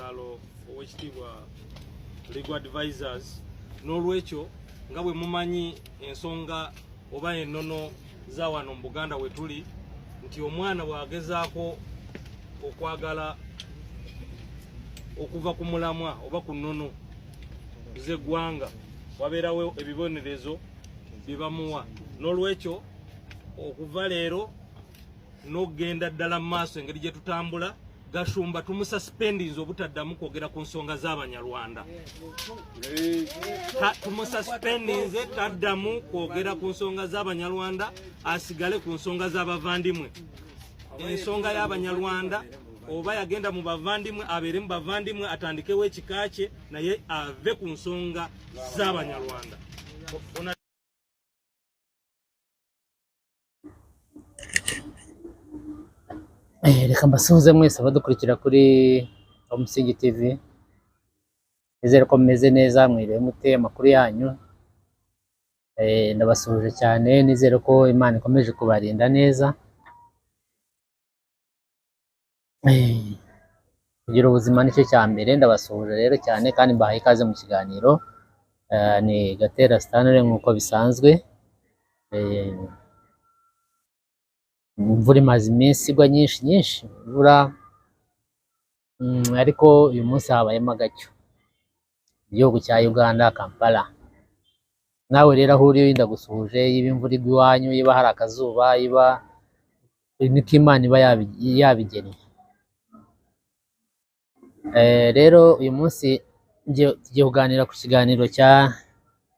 Omuzindaalo ow'ekitiibwa Legal Advisors. N'olwekyo nga bwe mumanyi ensonga oba ennono za wano mu Buganda we tuli, nti omwana bw'agezaako okwagala okuva ku mulamwa oba ku nnono z'eggwanga, wabeerawo ebibonerezo bye bamuwa. N'olwekyo okuva leero n'okugenda ddala mu maaso engeri gye tutambula, Gashumba tumususpendinze obutaddamu kwogera ku nsonga z'Abanyarwanda. Tumususpendinze taddamu kwogera ku nsonga z'Abanyarwanda, asigale ku nsonga z'abavandimwe. Ensonga y'Abanyarwanda oba yagenda mu bavandimwe, abeere mu bavandimwe, atandikewo ekika kye, naye ave ku nsonga z'Abanyarwanda. Reka mbasuhuze mwese abadukurikira kuri Umusingi TV. Nizere ko mumeze neza, mwiriwe mute, amakuru yanyu. Ndabasuhuje cyane, nizere ko Imana ikomeje kubarinda neza. Kugira ubuzima nicyo cya mbere. Ndabasuhuje rero cyane kandi mbahaye ikaze mu kiganiro. Ni Gatera Stanley nk'uko bisanzwe. Imvura imaze iminsi igwa nyinshi nyinshi, imvura, ariko uyu munsi habayemo agacyo mu gihugu cya Uganda, Kampala. Nawe rero aho uri ndagusuhuje, yiba imvura igwa iwanyu, yiba hari akazuba, yiba niko Imana iba yabigennye. Rero uyu munsi tugiye kuganira ku kiganiro cya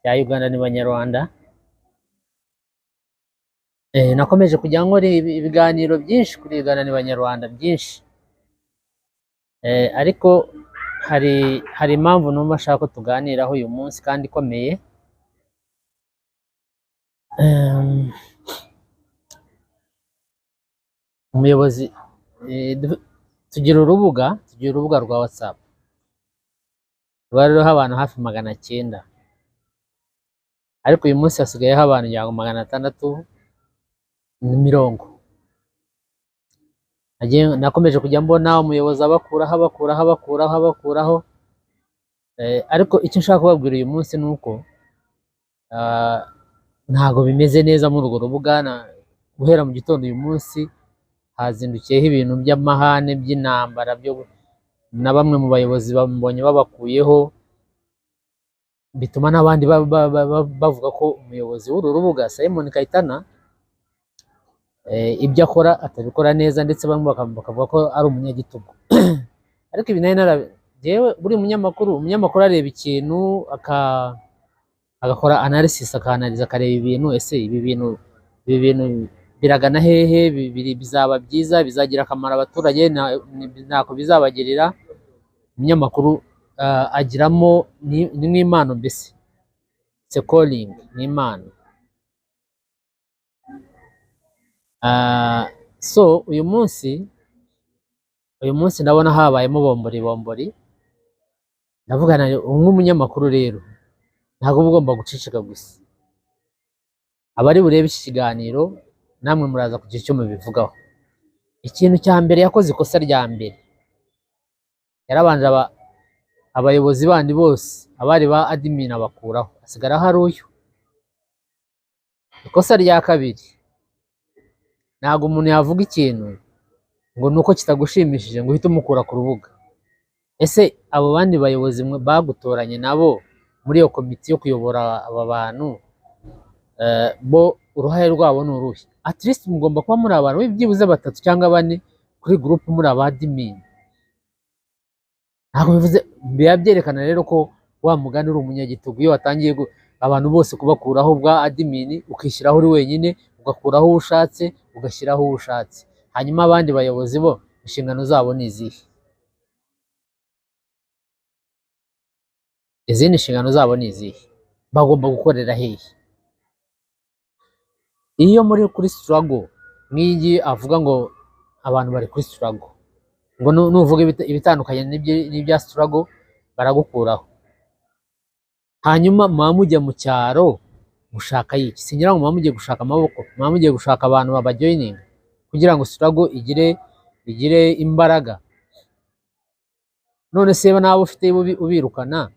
Uganda n'Abanyarwanda. Nakomeje kujya nkora ibiganiro byinshi kuri Uganda n'Abanyarwanda byinshi. Ariko hari impamvu numva nshaka ko tuganiraho uyu munsi kandi ikomeye. Umuyobozi, tugira urubuga rwa WhatsApp ruba ruriho abantu hafi 900, ariko uyu munsi hasigayeho abantu ngira ngo 640. Nakomeje kujya mbona umuyobozi abakuraho, abakuraho, abakuraho, abakuraho. Ariko icyo nshaka kubabwira uyu munsi ni uko ntabwo bimeze neza muri urwo rubuga. Guhera mu gitondo uyu munsi hazindukiyeho ibintu by'amahane, by'intambara, na bamwe mu bayobozi bambonye babakuyeho, bituma n'abandi bavuga ko umuyobozi w'uru rubuga Simon Kayitana ibyo akora atabikora neza, ndetse bamwe bakavuga ko ari umunyagitugu. Ariko ibi nari jewe buri umunyamakuru areba ikintu agakora analysis, akanaliza, akareba ibintu, ese ibi bintu biragana hehe, bizaba byiza, bizagira akamaro abaturage, ntako bizabagirira. Umunyamakuru agiramo ni nk'impano mbese, it's a calling, ni impano. So uyu munsi ndabona habayemo bombori bombori. Ndavuga na nk'umunyamakuru rero ntabwo uba ugomba guceceka gusa. Abari burebe iki kiganiro namwe muraza kugira icyo mubivugaho. Ikintu cya mbere yakoze, ikosa rya mbere, yarabanje abayobozi bandi bose abari ba admin abakuraho, asigara hari uyu. Ikosa rya kabiri, ntabwo umuntu yavuga ikintu ngo nuko kitagushimishije ngo uhite umukura ku rubuga. Ese abo bandi bayobozi bagutoranye nabo muri iyo komite yo kuyobora aba bantu, bo uruhare rwabo ni uruhe? At least mugomba kuba muri abantu byibuze 3 cyangwa 4 kuri group muri aba admin. Ntabwo bivuze, biba byerekana rero ko wa mugani uri umunyagitugu. Iyo watangiye abantu bose kubakuraho bwa admin, ukishyiraho uri wenyine, ugakuraho uwo ushatse, ugashyiraho uwo ushatse, hanyuma abandi bayobozi bo inshingano zabo ni izihe? Izindi nshingano zabo ni izihe? Bagomba gukorera hehe? Iyo muri kuri struggle nk'iyi ngiyi avuga ngo abantu bari kuri struggle, ngo nuvuga ibitandukanye n'ibya struggle baragukuraho. Hanyuma muba mujya mu cyaro gushaka iki? Singira ngo muba mugiye gushaka amaboko, muba mugiye gushaka abantu babajoininga kugira ngo struggle igire imbaraga. None se n'abo ufite ubirukana,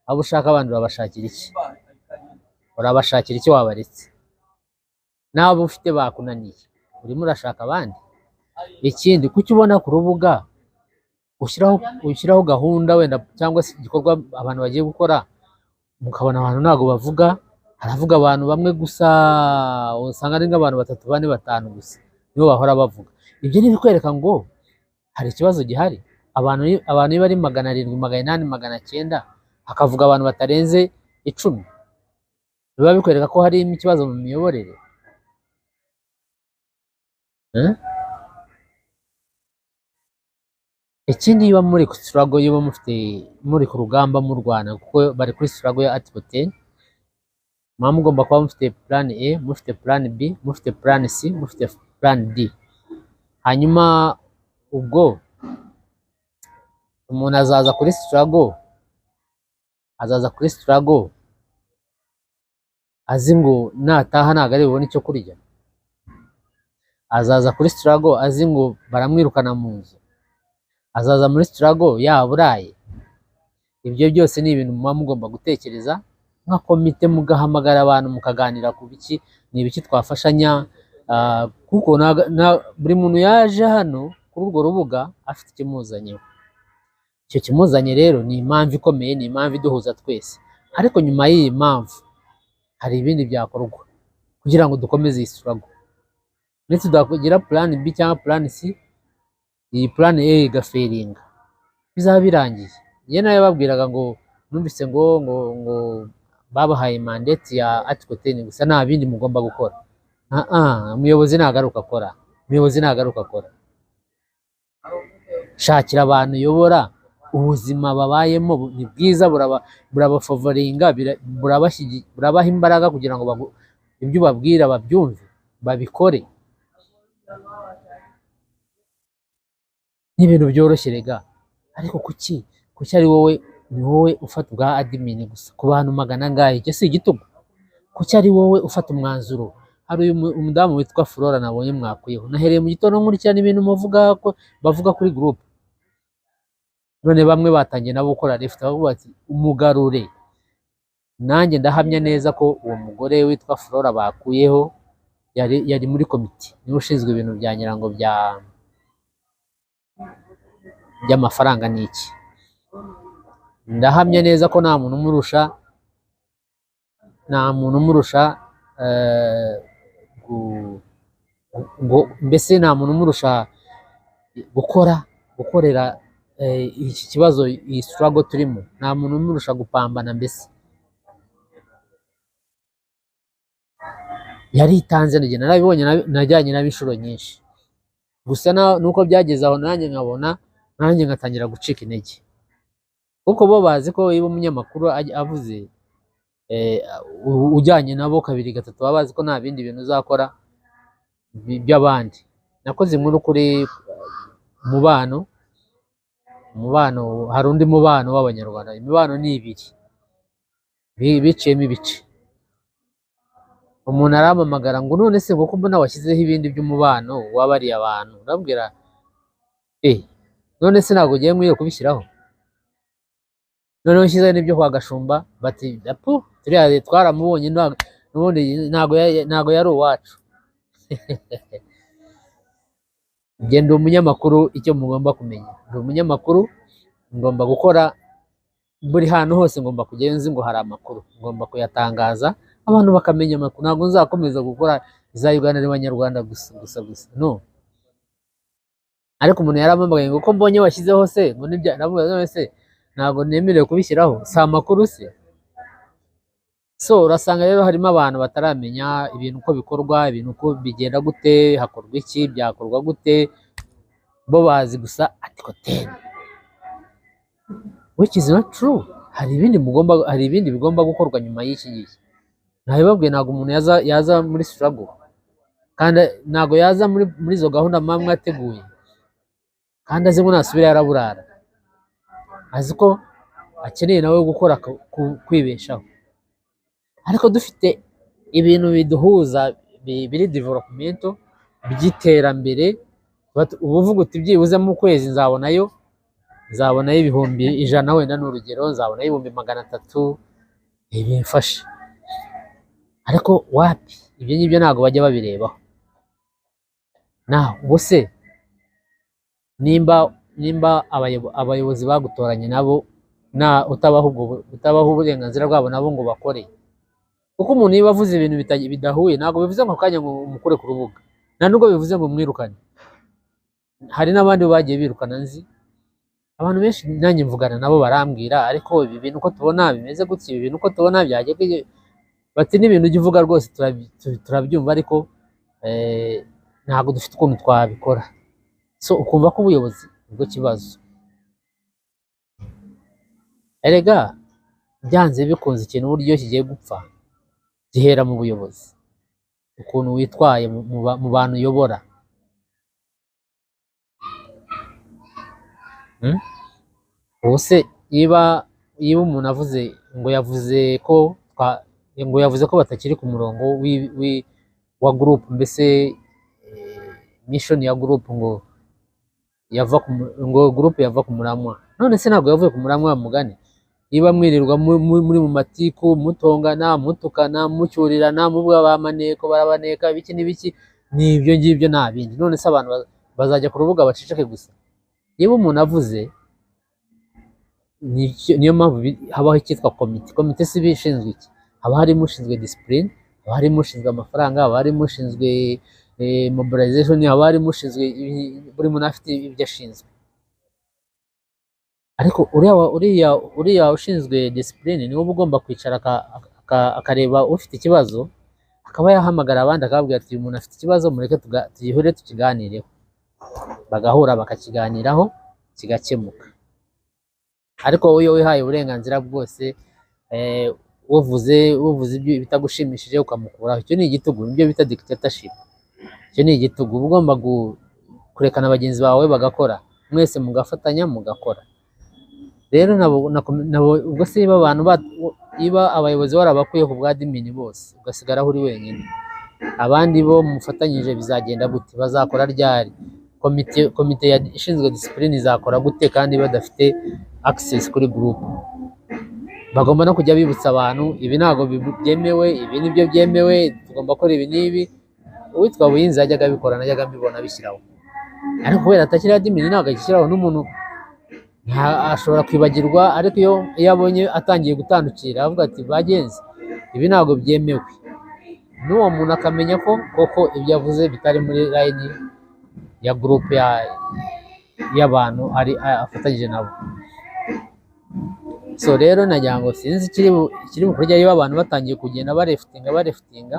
abo ushaka abandi urabashakira iki? Urabashakira iki wabaretse? N'abo ufite bakunaniye, urimo urashaka abandi. Ikindi, kuki ubona ku rubuga ushyiraho gahunda wenda cyangwa se igikorwa abantu bagiye gukora, mukabona abantu ntabwo bavuga, haravuga abantu bamwe gusa, usanga ari nk'abantu batatu, bane, batanu gusa nibo bahora bavuga. Ibyo ni ibikwereka ngo hari ikibazo gihari. Abantu niba ari 700, 800, 900, hakavuga abantu batarenze 10, biba bikwereka ko harimo ikibazo mu miyoborere. Eh? Ikindi, iyo muri struggle, iyo mufite muri ku rugamba murwana, kuko bari kuri struggle ya Article 10, muba mugomba kuba mufite plan A, mufite plan B, mufite plan C, mufite plan D. Hanyuma ubwo umuntu azaza kuri struggle azi ngo nataha ntabwo ari bubone icyo kurya? Azaza kuri struggle azi ngo baramwirukana mu nzu? Azaza muri struggle yaburaye? Ibyo byose ni ibintu muba mugomba gutekereza nka komite, mugahamagara abantu mukaganira ku biki, ni ibiki twafashanya, kuko buri muntu yaje hano kuri urwo rubuga afite ikimuzanyeho. Icyo kimuzanye rero ni impamvu ikomeye, ni impamvu iduhuza twese. Ariko nyuma y'iyi mpamvu hari ibindi byakorwa kugira ngo dukomeze iyi struggle. Nitudagira plan B cyangwa plan C, iyi plan A igafailinga, bizaba birangiye. Njye nayo babwiraga ngo numvise ngo babahaye mandate ya Article 10 gusa, nta bindi mugomba gukora. Ah ah, umuyobozi nagaruka akora, umuyobozi nagaruka akora. Shakira abantu uyobora ubuzima babayemo ni bwiza, burabafavoringa, burabaha imbaraga kugira ngo ibyo ubabwira babyumve, babikore. Ni ibintu byoroshye rega. Ariko kuki ari wowe, ni wowe ufata ubwa admin gusa ku bantu magana angahe? Icyo si igitugu? Kuki ari wowe ufata umwanzuro? Hari uyu umudamu witwa Flora nabonye mwakuyeho, nahereye mu gitondo nkurikirana ibintu muvuga ko bavuga kuri group, none bamwe batangiye nabo gukora left, bavuga bati umugarure. Nanjye ndahamya neza ko uwo mugore witwa Flora bakuyeho yari muri komite, niwe ushinzwe ibintu bya nyirango by'amafaranga n'iki. Ndahamya neza ko nta muntu umurusha, nta muntu umurusha ngo mbese nta muntu umurusha gukorera iki kibazo, iyi struggle turimo, nta muntu umurusha gupambana. Mbese yaritanze, njye narabibonye, najyanye nawe inshuro nyinshi. Gusa nuko byageze aho nanjye nkabona, nanjye ngatangira gucika intege, kuko bo bazi ko iyo umunyamakuru avuze, ujyanye nabo kabiri gatatu, baba bazi ko nta bindi bintu uzakora by'abandi. Nakoze inkuru kuri mubano, umubano, hari undi mubano w'Abanyarwanda, imibano ni ibiri biciyemo ibice. Umuntu arampamagara ngo none se ngo ko mbona washyizeho ibindi by'umubano w'abariya bantu, ndabwira none se ntabwo ugiye nkwiye kubishyiraho? Noneho nshyizeho n'ibyo kwa Gashumba, bati apu turiya twaramubonye, n'ubundi ntabwo yari uwacu. Njye ndi umunyamakuru, icyo mugomba kumenya, ndi umunyamakuru, ngomba gukora buri hantu hose, ngomba kujyayo nzi ngo hari amakuru, ngomba kuyatangaza abantu bakamenya amakuru. Ntabwo nzakomeza gukora iza Uganda n'Abanyarwanda gusa gusa gusa, no. Ariko umuntu yarampamagaye ngo ko mbonye washyizeho se ngo nibya, ndavuga none se ntabwo nemerewe kubishyiraho, si amakuru se? So urasanga rero harimo abantu bataramenya ibintu uko bikorwa, ibintu uko bigenda gute, hakorwa iki, byakorwa gute, bo bazi gusa Article 10, which is not true. Hari ibindi mugomba, hari ibindi bigomba gukorwa nyuma y'iki ngiki. Nabibabwiye, ntabwo umuntu yaza muri struggle, kandi ntabwo yaza muri izo gahunda muba mwateguye, kandi azi ngo nasubira yaraburara, azi ko akeneye nawe gukora kwibeshaho. Ariko dufite ibintu biduhuza biri development by'iterambere, uba uvuga uti byibuze mu kwezi nzabonayo nzabonayo 100,000, wenda ni urugero, nzabonayo 300,000, bimfashe. Ariko wapi, ibyo ngibyo ntabwo bajya babirebaho. Naho ubu se nimba abayobozi bagutoranye nabo na utabaha ubwo utabaha uburenganzira bwabo nabo ngo bakore, kuko umuntu niba avuze ibintu bidahuye, ntabwo bivuze ngo akanya ngo umukure ku rubuga, nta nubwo bivuze ngo umwirukane. Hari n'abandi bagiye birukana, nzi abantu benshi, nanjye mvugana nabo barambwira, ariko ibi bintu uko tubona bimeze gutya, ibi bintu uko tubona byagiye, bati n'ibintu ujya uvuga rwose turabyumva, ariko ntabwo dufite ukuntu twabikora. So ukumva ko ubuyobozi nibwo kibazo. Erega byanze bikunze ikintu uburyo kigiye gupfa gihera mu buyobozi, ukuntu witwaye mu bantu uyobora. Ubu se niba umuntu avuze ngo yavuze ko ngo yavuze ko batakiri ku murongo wa group, mbese mission ya group ngo yava ku ngo group yava ku muramwa, none se ntabwo yavuye ku muramwa wa mugani? Niba mwirirwa muri mu matiku, mutongana, mutukana, mucyurirana, muvuga ba maneko barabaneka ibiki n'ibiki, ni ibyo ngibyo nta bindi. None se abantu bazajya ku rubuga baceceke gusa? Niba umuntu avuze, niyo mpamvu habaho icyitwa komite. Komite si ibishinzwe iki? Haba harimo ushinzwe discipline, haba harimo ushinzwe amafaranga, haba harimo ushinzwe mobilization, haba harimo ushinzwe buri muntu afite ibyo ashinzwe. Ariko uriya ushinzwe discipline niwe uba ugomba kwicara akareba ufite ikibazo, akaba yahamagara abandi akababwira ati uyu muntu afite ikibazo, mureke tugihure tukiganireho. Bagahura bakakiganiraho kigakemuka. Ariko wowe iyo wihaye uburenganzira bwose, uvuze ibyo bitagushimishije ukamukuraho, icyo ni igitugu, nibyo bita dictatorship. Icyo ni igitugu. Uba ugomba kurekana bagenzi bawe bagakora, mwese mugafatanya mugakora. Rero nabo ubwo se niba abantu niba abayobozi warabakuye ku bwa admin bose ugasigara aho uri wenyine, abandi bo mufatanyije bizagenda gute? Bazakora ryari? Komite ishinzwe discipline izakora gute kandi badafite access kuri group? Bagomba no kujya bibutsa abantu, ibi ntabwo byemewe, ibi nibyo byemewe, tugomba gukora ibi n'ibi. Uwitwa Buyinzi yajyaga abikora, najyaga mbibona abishyiraho, ariko kubera atakiri admin ntabwo agishyiraho, n'umuntu ashobora kwibagirwa. Ariko iyo abonye atangiye gutandukira avuga ati bagenzi ibi ntabwo byemewe, n'uwo muntu akamenya ko koko ibyo avuze bitari muri line ya group y'abantu ari afatanyije nabo. So rero nagira ngo sinzi ikiri bukurya, niba abantu batangiye kugenda barefutinga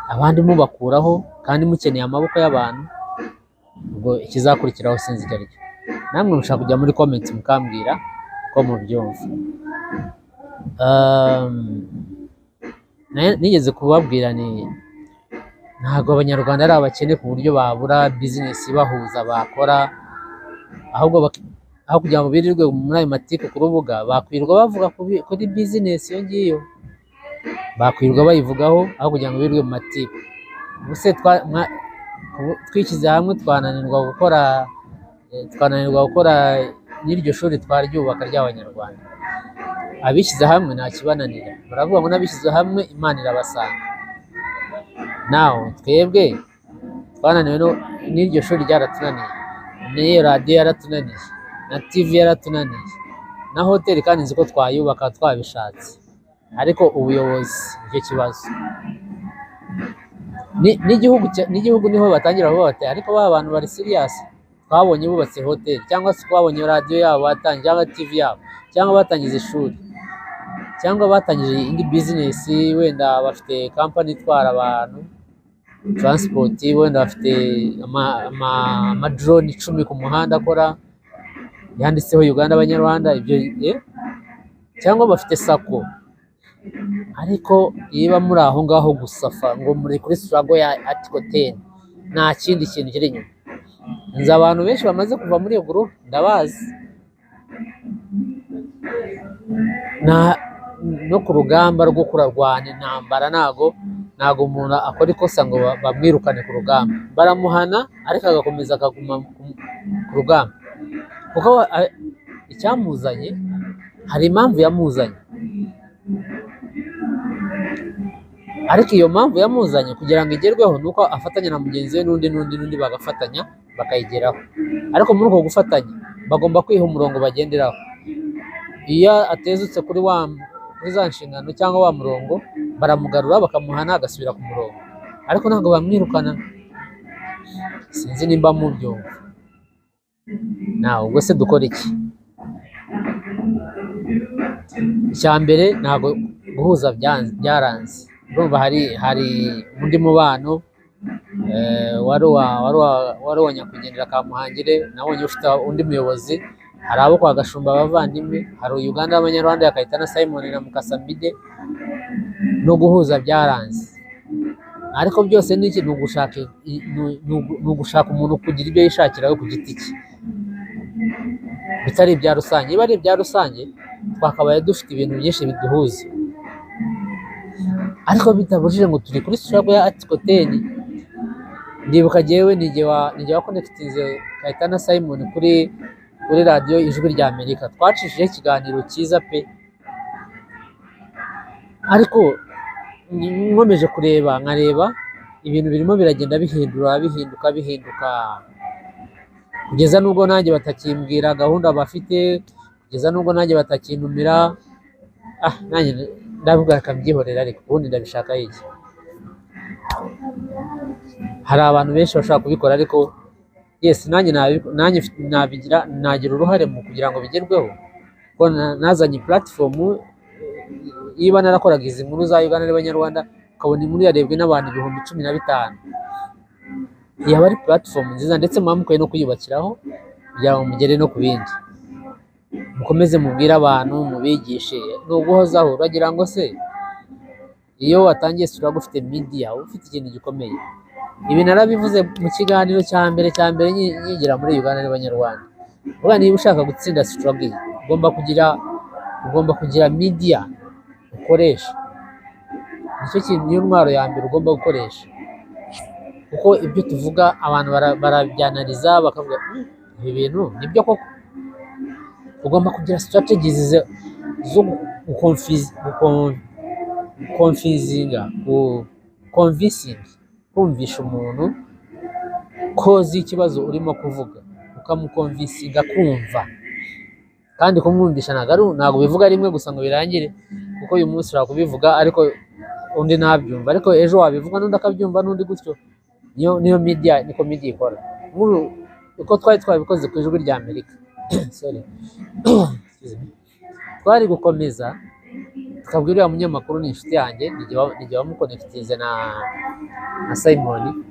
abandi mubakuraho kandi mukeneye amaboko y'abantu, ubwo ikizakurikiraho sinzi icyo ari cyo. Namwe mushaka kujya muri comments mukambwira ko mubyumva. Nigeze kubabwira ni ntabwo abanyarwanda ari abakene ku buryo babura business ibahuza bakora, ahubwo aho kugira ngo birirwe muri ayo matiku ku rubuga, bakwirirwa bavuga kuri business iyo ngiyo, bakwirirwa bayivugaho aho kugira ngo birirwe mu matiku. Ubuse twishyize hamwe twananirwa gukora n'iryo shuri twaryubaka ry'abanyarwanda. Abishyize hamwe nta kibananira, baravuga ngo n'abishyize hamwe Imana irabasanga. Naho twebwe twananiwe n'iryo shuri ryaratunaniye, n'iyo radiyo yaratunaniye, na TV yaratunaniye, na hoteli kandi nzi ko twayubaka twabishatse, ariko ubuyobozi nicyo kibazo. N'igihugu niho batangira bavuga bati ariko ba bantu bari serious, twabonye bubatse hoteli, cyangwa se twabonye radiyo yabo batangiye, cyangwa TV yabo, cyangwa batangije ishuri, cyangwa batangije indi business, wenda bafite company itwara abantu transport, wenda bafite ama drone 10 ku muhanda akora yanditseho Uganda Abanyarwanda, ibyo cyangwa bafite SACCO. Ariko niba muri aho ngaho gusa ngo muri kuri struggle ya article 10, nta kindi kintu kiri inyuma. Nzi abantu benshi bamaze kuva muri iyo group, ndabazi. No ku rugamba rwo kurarwana intambara ntago umuntu akora ikosa ngo bamwirukane ku rugamba, baramuhana ariko agakomeza akaguma ku rugamba. Kuko icyamuzanye, hari impamvu yamuzanye, ariko iyo mpamvu yamuzanye kugira ngo igerweho ni uko afatanya na mugenzi we n'undi n'undi n'undi, bagafatanya bakayigeraho. Ariko muri uko gufatanya bagomba kwiha umurongo bagenderaho. Iyo atezutse kuri za nshingano cyangwa wa murongo, baramugarura bakamuhana agasubira ku murongo, ariko ntabwo bamwirukana. Sinzi nimba mubyumva. Nawe ubwo se dukora iki? Icya mbere, ntabwo guhuza byaranze. Urumva hari undi mubano wari uwa nyakwigendera Kamuhangire, nabonye ufite undi muyobozi. Hari abo kwa Gashumba abavandimwe, hari Uganda y'Abanyarwanda ya Kayitana Simon na Mukasambide. No guhuza byaranze, ariko byose ni iki? Ni ugushaka ni ugushaka umuntu kugira ibyo yishakira we ku giti cye, bitari ibya rusange. Niba ari ibya rusange, twakabaye dufite ibintu byinshi biduhuza, ariko bitabujije ngo turi kuri struggle ya Article 10. Ndibuka jyewe nijye waconnectinze Kayitana Simon kuri radiyo Ijwi rya Amerika, twacishijeho ikiganiro cyiza pe. Ariko nkomeje kureba, nkareba ibintu birimo biragenda bihindura, bihinduka, bihinduka, kugeza n'ubwo nanjye batakimbwira gahunda bafite, kugeza n'ubwo nanjye batakintumira. Nanjye ndavuga reka mbyihorere, ariko ubundi ndabishaka iki? Hari abantu benshi bashobora kubikora, ariko yes, nanjye nabigira, nagira uruhare mu kugira ngo bigerweho, kuko nazanye platform. Niba narakoraga izi nkuru za Uganda n'Abanyarwanda, ukabona inkuru yarebwe n'abantu 15,000, yaba ari platform nziza, ndetse muba mukwiye no kuyubakiraho kugira ngo mugere no ku bindi. Mukomeze mubwire abantu, mubigishe, ni uguhozaho. Uragira ngo se iyo watangiye struggle ufite media, uba ufite ikintu gikomeye. Ibi narabivuze mu kiganiro cya mbere nyigira muri Uganda n'Abanyarwanda. Vuga, niba ushaka gutsinda struggle, ugomba kugira media ukoresha. Nicyo kintu, niyo ntwaro ya mbere ugomba gukoresha, kuko ibyo tuvuga abantu barabyanaliza bakavuga, ibi bintu nibyo koko." Ugomba kugira strategies zo guconfusinga, convincing, kumvisha umuntu cause y'ikibazo urimo kuvuga, ukamuconvincinga kumva. Kandi kumwumvisha ntabwo bivuga rimwe gusa ngo birangire, kuko uyu munsi ushobora kubivuga ariko undi ntabyumva, ariko ejo wabivuga n'undi akabyumva, n'undi gutyo. Niyo media, niko media ikora. Nk'ubu uko twari twabikoze ku Ijwi rya Amerika, sorry, excuse me, twari gukomeza tukabwira uriya munyamakuru, ni inshuti yanjye, nijye wamuconnectinze na Simon,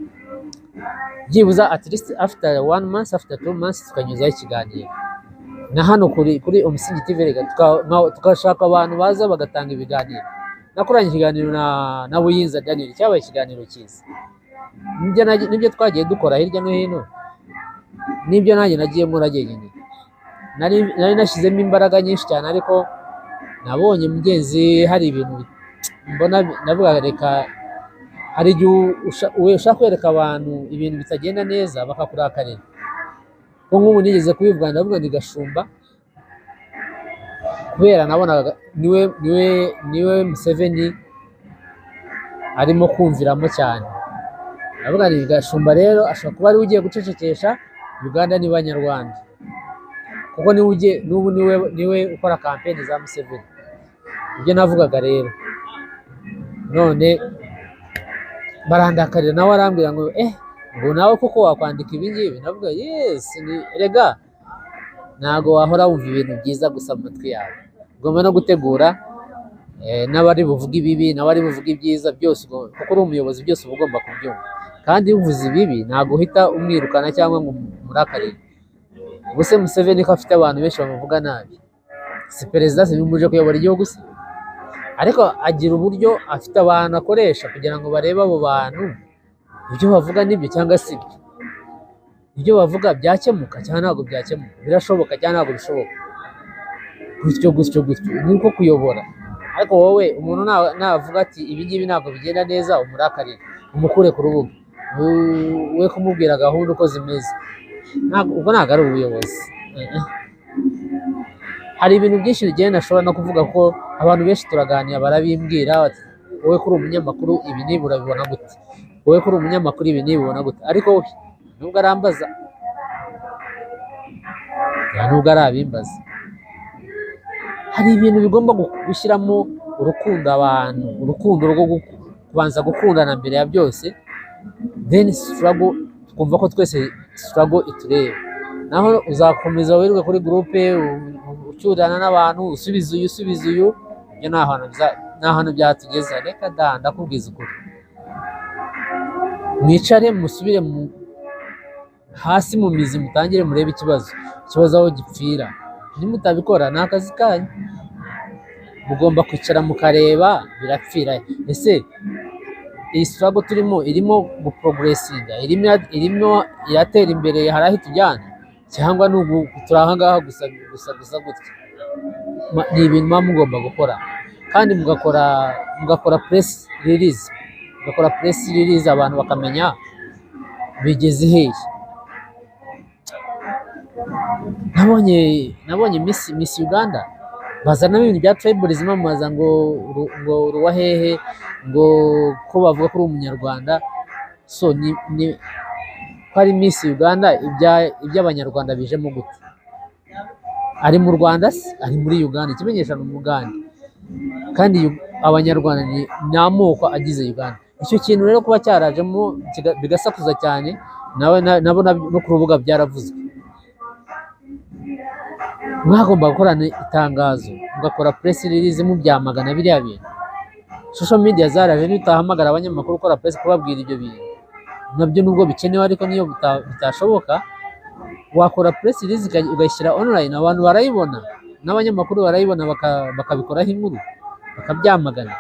byibuza at least after one month, after 2 months, tukanyuzaho ikiganiro. Na hano kuri Umusingi TV rega tugashaka abantu baza bagatanga ibiganiro. Nakoranye ikiganiro na Buyinza Daniel, cyabaye ikiganiro cyiza. Nibyo twagiye dukora hirya no hino, nibyo nanjye nagiye nkora jyenyine. Nari nashyizemo imbaraga nyinshi cyane, ariko nabonye mugenzi hari ibintu mbona, ndavuga reka. Hari igihe ushaka kwereka abantu ibintu bitagenda neza bakakurakarira. Ko nk'ubu nigeze kubivuga, ndavuga ni Gashumba, kubera nabonaga niwe Museveni arimo kumviramo cyane. Ndavuga ni Gashumba rero ashobora kuba ariwe ugiye gucecekesha Uganda n'Abanyarwanda, kuko niwe ugiye n'ubu niwe ukora campaign za Museveni. Ibyo navugaga rero none barandakarira, nawe arambwira ngo ngo nawe koko wakwandika ibi ngibi? Ndavuga yes, ni rega ntago wahora wumva ibintu byiza gusa mu matwi yawe, ugomba no gutegura n'abari buvuge ibibi n'abari buvuge ibyiza byose, kuko uri umuyobozi, byose uba ugomba kubyumva. Kandi iyo uvuze ibibi ntabwo uhita umwirukana cyangwa ngo umurakarire. Ubuse Museveni ko afite abantu benshi bamuvuga nabi, si perezida se? Bimuje kuyobora igihugu se? Ariko agira uburyo, afite abantu akoresha kugira ngo barebe abo bantu ibyo bavuga nibyo cyangwa si byo, ibyo bavuga byakemuka cyangwa ntabwo byakemuka, birashoboka cyangwa ntabwo bishoboka, gutyo gutyo gutyo. Ni uko kuyobora. Ariko wowe umuntu navuga ati ibi ngibi ntabwo bigenda neza, umurakarire, umukure ku rubuga, we kumubwira gahunda uko zimeze. Ubwo ntabwo ari ubuyobozi. Hari ibintu byinshi bigenda nashobora no kuvuga ko abantu benshi turaganira barabimbwira bati: "Wowe kuri umunyamakuru, ibi niba urabibona gute? Wowe kuri umunyamakuru, ibi niba ubibona gute?" Ariko we nubwo arambaza, nta nubwo arabimbaza. Hari ibintu bigomba gushyiramo urukundo, abantu, urukundo rwo kubanza gukundana mbere ya byose, then struggle, twumva ko twese struggle itureba. Naho uzakomeza wirirwe kuri groupe ucyurana n'abantu, usubiza uyu, usubiza uyu, ibyo nta hantu byatugeza. Reka da, ndakubwiza ukuri. Mwicare, musubire mu hasi mu mizi, mutangire murebe ikibazo aho gipfira. Nimutabikora, ni akazi kanyu. Mugomba kwicara mukareba birapfira he. Ese iyi struggle turimo irimo guprogressinga, irimo iratera imbere, hari aho itujyana, cyangwa ni ugu turi aha ngaha gusa gusa gusa gutya? Ni ibintu muba mugomba gukora, kandi mugakora press release, mugakora press release, abantu bakamenya bigeze hehe. Nabonye Miss Uganda bazanamo ibintu bya tribalism, bamaza ngo uruwa hehe, ngo ko bavuga ko uri Umunyarwanda. So ni ko ari Miss Uganda, iby'Abanyarwanda bijemo gute? Ari mu Rwanda se? Ari muri Uganda? Ikimenyesha ni Umugande, kandi Abanyarwanda ni amoko agize Uganda. Icyo kintu rero kuba cyarajemo bigasakuza cyane, nawe nabo no ku rubuga byaravuzwe. Mwagomba gukorana itangazo, mugakora press release, mubyamagana biriya bintu. Social media zaraje, nutahamagara abanyamakuru ukora press kubabwira ibyo bintu, nabyo nubwo bikenewe, ariko niyo bitashoboka, wakora press release ukayishyira online, abantu barayibona, n'abanyamakuru barayibona, bakabikoraho inkuru, bakabyamagana.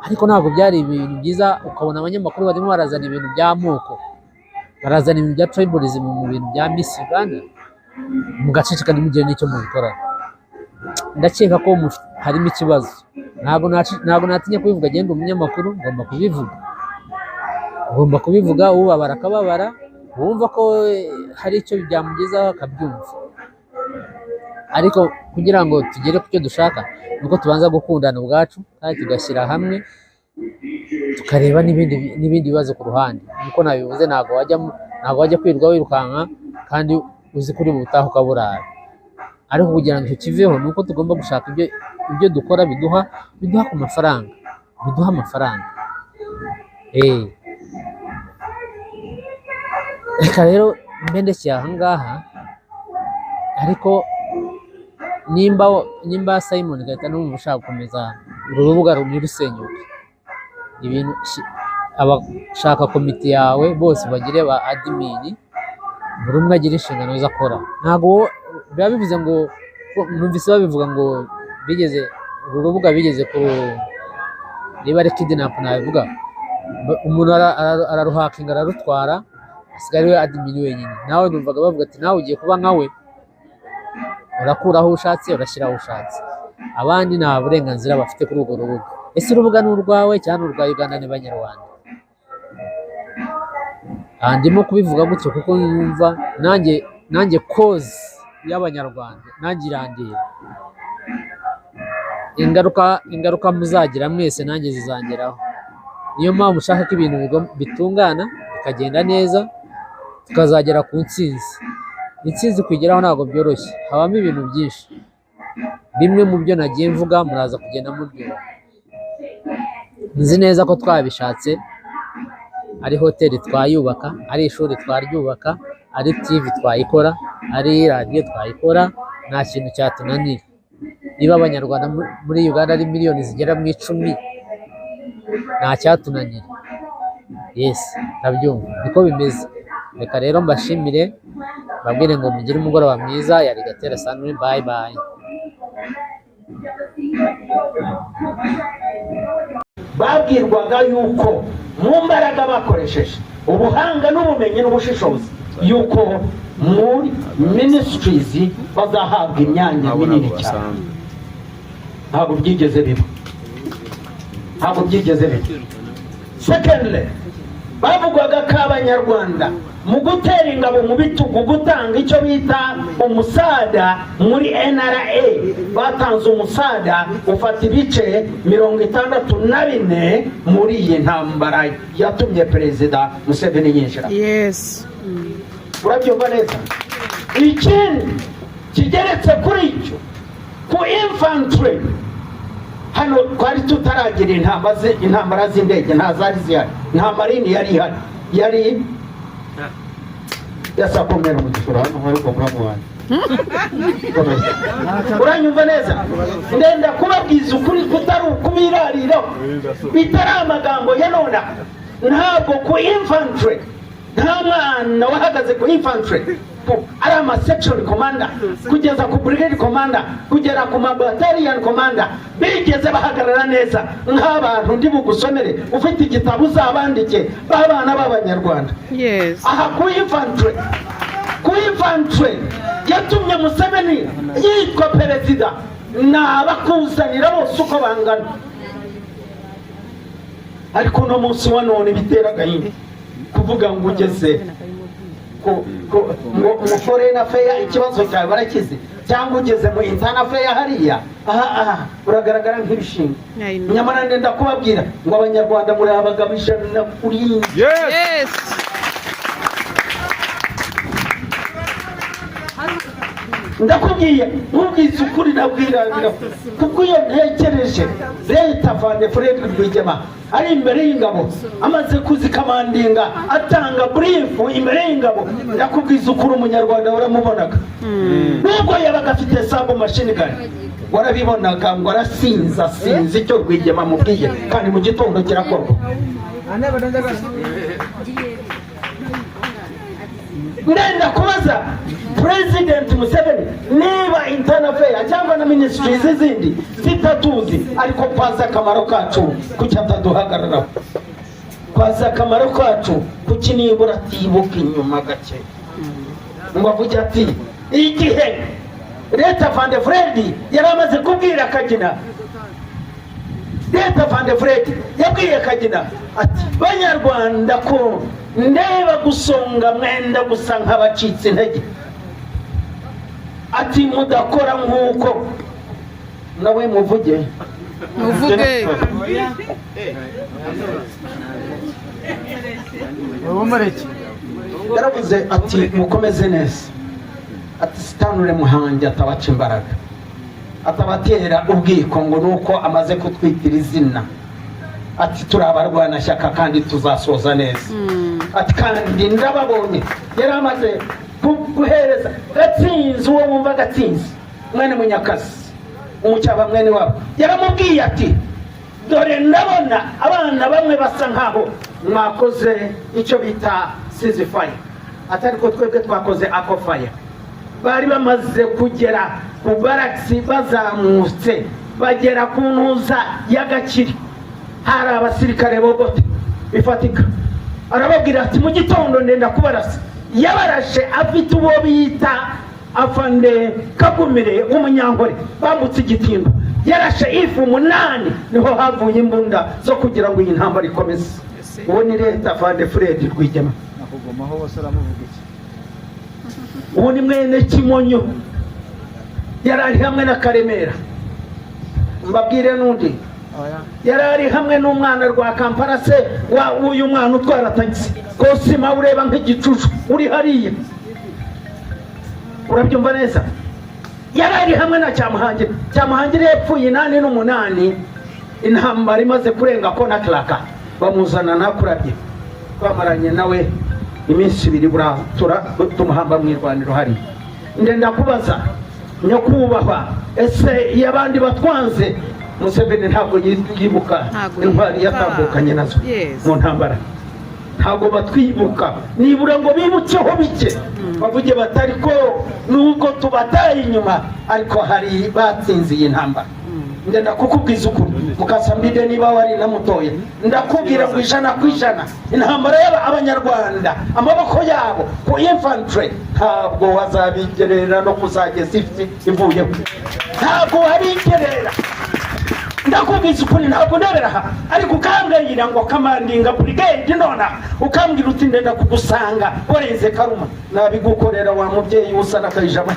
Ariko ntabwo byari ibintu byiza, ukabona abanyamakuru barimo barazana ibintu by'amoko, barazana ibintu bya tribalism mu bintu bya Miss Uganda, mugaceceka, ntimugire n'icyo mubikora. Ndakeka ko harimo ikibazo. Ntabwo natinya kubivuga. Genda, umunyamakuru ngomba kubivuga, ngomba kubivuga. Ubabara akababara, uwumva ko hari icyo byamugezaho akabyumva. Ariko kugira ngo tugere ku cyo dushaka, ni uko tubanza gukundana ubwacu, kandi tugashyira hamwe, tukareba n'ibindi bibazo ku ruhande. Nkuko nabivuze, ntabwo wajya kwirirwa wirukanka kandi uzi kuri butaha ukaburara. Ariko kugira ngo icyo kiveho, ni uko tugomba gushaka ibyo dukora biduha ku mafaranga, biduha amafaranga. Reka rero mbe ndekeye aha ngaha. Ariko nimba Simon Gahita numva ushaka gukomeza uru rubuga ntirusenyuke, ibintu abashaka komite yawe bose bagire ba admin, buri umwe agira inshingano ze akora. Ntabwo biba bivuze ngo, numvise babivuga ngo bigeze uru rubuga bigeze ku, niba ari kidnap nabivuga, umuntu araruhakinga, ararutwara, asigaye ari we admin wenyine. Nawe numvaga bavuga ati nawe ugiye kuba nka we, urakura aho ushatse, urashyira aho ushatse, abandi nta burenganzira bafite kuri urwo rubuga. Ese urubuga ni urwawe cyangwa ni urwa Uganda n'Abanyarwanda? Aha ndimo kubivuga gutyo kuko numva nanjye cause y'Abanyarwanda nanjye irandeba. Ingaruka muzagira mwese nanjye zizangeraho. Niyo mpamvu ushaka ko ibintu bitungana, bikagenda neza, tukazagera ku ntsinzi. Intsinzi kuyigeraho ntabwo byoroshye, habamo ibintu byinshi. Bimwe mu byo nagiye mvuga muraza kugenda mubyumva. Nzi neza ko twabishatse, ari hoteli twayubaka, ari ishuri twaryubaka, ari TV twayikora, ari radiyo twayikora, nta kintu cyatunanira. Niba Abanyarwanda muri Uganda ari miliyoni zigera mu 10, nta cyatunanira. Yes, ndabyumva niko bimeze. Reka rero mbashimire, mbabwire ngo mugire umugoroba mwiza. Yari Gatera Sanuri, bye bye. Babwirwaga yuko mu mbaraga bakoresheje, ubuhanga n'ubumenyi n'ubushishozi, yuko muri ministries bazahabwa imyanya Abo minini ntabwo cyane. basanzwe. Ntabwo byigeze biba, ntabwo byigeze biba. Secondly, bavugaga ko Abanyarwanda Mu gutera ingabo mu bitugu, gutanga icyo bita umusada muri NRA, batanze umusada ufata ibice 64 muri iyi ntambara yatumye Perezida Museveni yinjira. Urabyumva neza? Ikindi kigeretse kuri icyo, ku infantry hano twari tutaragira intambara z'indege, nta zari zihari, nta marine yari ihari, yari yasakomera umugisha. Hano ariko muramu wanjye. Uranyumva neza? Ndenda kubabwiza ukuri kutari ukubirariraho, bitari amagambo ya nonaha. Ntabwo ku infantry, nta mwana wahagaze ku infantry ari ama section commander kugeza ku brigade commander, kugera ku ma battalion commander, bigeze bahagarara neza nk'abantu ndi bugusomere. Ufite igitabo uzabandike b'abana b'Abanyarwanda. Aha ku infantry yatumye Museveni yitwa perezida, ni abakuzanira bose uko bangana. Ariko uno munsi wa none bitera agahinda kuvuga ngo ugeze ngo mu foreign affair ikibazo cyawe barakizi, cyangwa ugeze mu internal affair hariya, aha aha uragaragara nk'ibishinga. I know. Nyamara ndenda kubabwira ngo Abanyarwanda muri abagabo 100 kuri Yes. Ndakubwiye, nkubwiza ukuri, nabwirabira kuko iyo ntekereje late Afande Fred Rwigema ari imbere y'ingabo, amaze kuzicommandinga, atanga brief imbere y'ingabo, ndakubwiza ukuri, Umunyarwanda waramubonaga, nubwo yabaga afite sub machine gun, warabibonaga ngo arasinza, sinzi icyo Rwigema amubwiye, kandi mu gitondo kirakorwa. Ndenda kubaza President Museveni niba internal affair cyangwa na ministries zindi zitatuzi, ariko kwazi akamaro kacu, kuki ataduhagararaho? Kwazi akamaro kacu, kuki nibura atibuka inyuma gake ngo avuge ati igihe late Afande Fred yari amaze kubwira Kagina, late Afande Fred yabwiye Kagina ati: "Banyarwanda, ko ndeba gusonga mwenda gusa nk'abacitse intege," ati mudakora nk'uko nawe muvuge. Muvuge. Ubumureke. Yaravuze ati: "Mukomeze neza," ati sitanure muhangi atabaca imbaraga, atabatera ubwiko ngo nuko amaze kutwitira izina, ati turi abarwanashyaka kandi tuzasoza neza, ati kandi ndababonye. Yari amaze guhereza Gatsinzi, uwo wumva Gatsinzi mwene Munyakazi, umucyaba mwene wabo, yaramubwiye ati: "Dore ndabona abana bamwe basa nkaho mwakoze icyo bita ceasefire," ati ariko twebwe twakoze ako fire. Bari bamaze kugera ku barracks, bazamutse bagera ku ntuza y'Agakiri, hari abasirikare bogote bifatika. Arababwira ati: "Mu gitondo ndenda kubarasa." Yabarashe afite uwo bita Afande Kagumire w'Umunyankore, bambutse Igitindo, yarashe ifu 8, niho havuye imbunda zo kugira ngo iyi ntambara ikomeze. Uwo ni late Afande Fred Rwigema. Nakugumaho bose, aramuvuga iki? Uwo ni mwene Kimonyo, yari ari hamwe na Karemera. Mbabwire n'undi. Oya. Yari ari hamwe n'umwana rwa Kampala se wa uyu mwana utwara tagisi Kosima, ureba nk'igicucu uri hariya, urabyumva neza? Yari ari hamwe na Cyamuhangire. Cyamuhangire yapfuye 88, intambara imaze kurenga kona karaka, bamuzana nakurabye, twamaranye nawe iminsi 2, buratura tumuhamba mu irwaniro hariya. Ndenda kubaza nyakubahwa, ese iyo abandi batwanze, Museveni ntabwo yibuka Ntabwo intwari yibuka. yatambukanye nazo mu ntambara? Ntabwo batwibuka nibura ngo bibukeho bike, bavuge bati ariko nubwo tubataye inyuma, ariko hari batsinze iyi ntambara. Ndenda kukubwiza ukuri, Mukasambide, niba wari na mutoya, ndakubwira ngo 100% intambara y'Abanyarwanda, amaboko yabo ku infantry ntabwo wazabigerera no kuzageza ifi ivuyeho, ntabwo wabigerera. Ndakubwiza ukuri, ntabwo ndebera aha, ariko ukambwira ngo commandinga brigade nonaha, ukambwira uti ndenda kugusanga warenze Karuma, nabigukorera wa mubyeyi usa n'akayijama.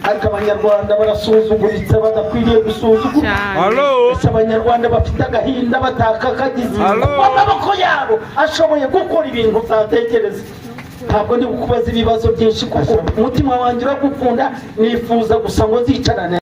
Ariko Abanyarwanda barasuzuguritse badakwiriye gusuzugura. Cyane. Halo. Ese Abanyarwanda bafite agahinda batakakagize Halo. kuko amaboko yabo ashoboye gukora ibintu utatekereza. Ntabwo ndi kukubaza ibibazo byinshi kuko umutima wanjye uragukunda, nifuza gusa ngo nzicarane.